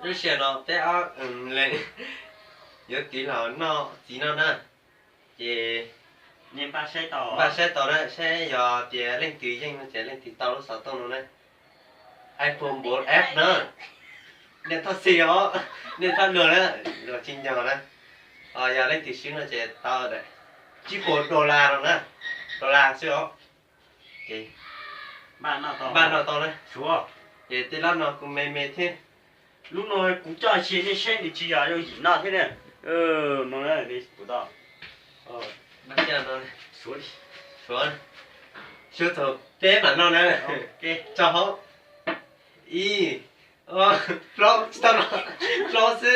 Lub sij hawm no peb ob leeg yuav tiv los noj txiv no na, ces npaj saib tau na, saib yog tias leej twg yeej no ces leej twg tau lub xov tooj no na. iPhone bốn S na, nej txhob xij os, nej txhob luag na, luag tsis nco na. Yog leej twg swb no ces tau daim tsib puas dollar no na, dollar xwb os. Npaj noj tau na. Ces tej lab no kuj me me thiab. Lub no kuv coj cia nej saib nws tsis yog yooj yim noj thiab na. No, kuv tau. Suav, suav thaum peb mam noj na. Tso hauv. Ib, ob, plaub, tsis tau no, plaub xwb.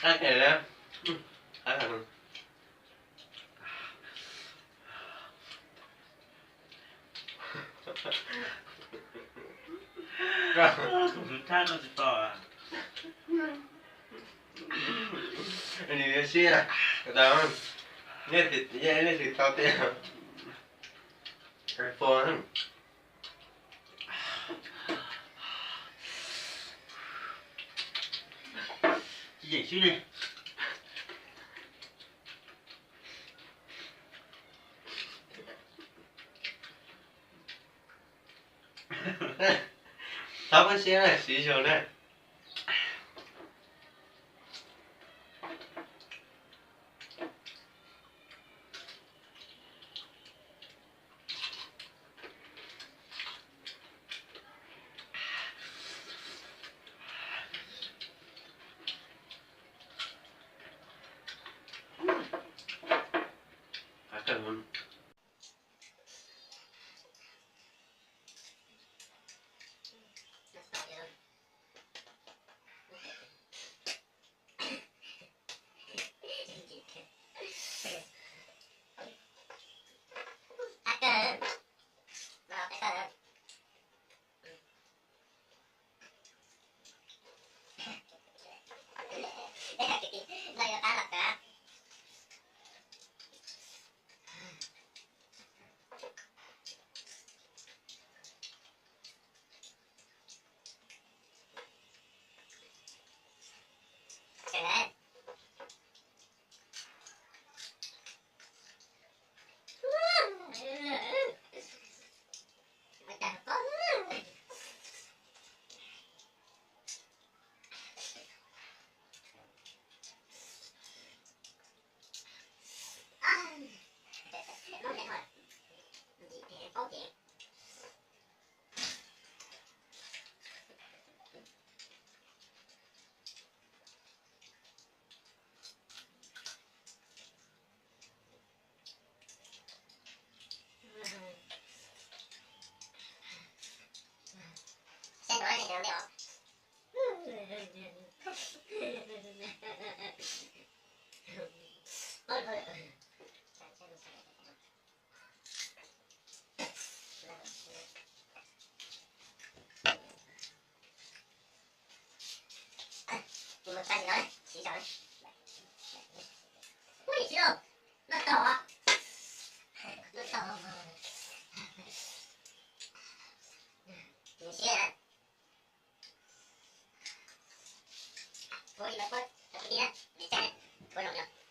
Qab kawg li. Qab kawg. Nws yuav siab, nej twb tau tias iPhone. Tsis yeem swb ne. Txhob poob siab na, siv zog na.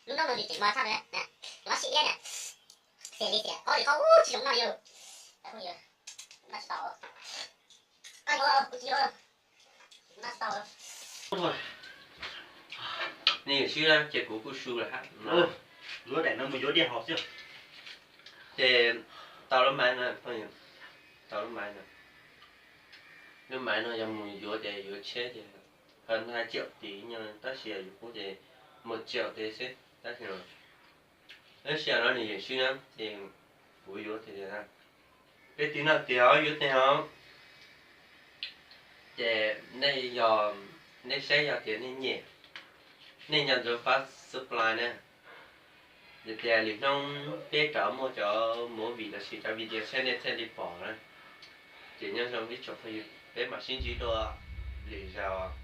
Lub ntuj no ces tseem mos tshaj na, mos xiab iab na, xiam li xiam qaub li qaub tsis zoo noj li. Noj tsis tau, kuv tsis yuav, noj tsis tau. Nej yuav swb na ces kuv kuj su lawm hab. Yuav daim no mus yuav dej haus xwb. Ces tau lub maiv no, tau lub maiv no. Lub maiv no yog mus yuav ces yuav tsheb ces hos nag tsiaum tis nyog tab sis yus pub ces mus tsiaum tes xwb tab sis no, tab sis no nws yeej swb na ces kuv yuav tes, peb tig no tias yuav tes os. Ces nej yog, nej saib yog tias nej nyiam, nej nco ntsoov pab subscribe na. Yog tias lwm hnub peb rov muaj cov movie lossis cov video tshiab nej thiaj li pom na. Ces nyob zoo ib tsoom phooj ywg, peb mam sib ntsib dua lwm zaus.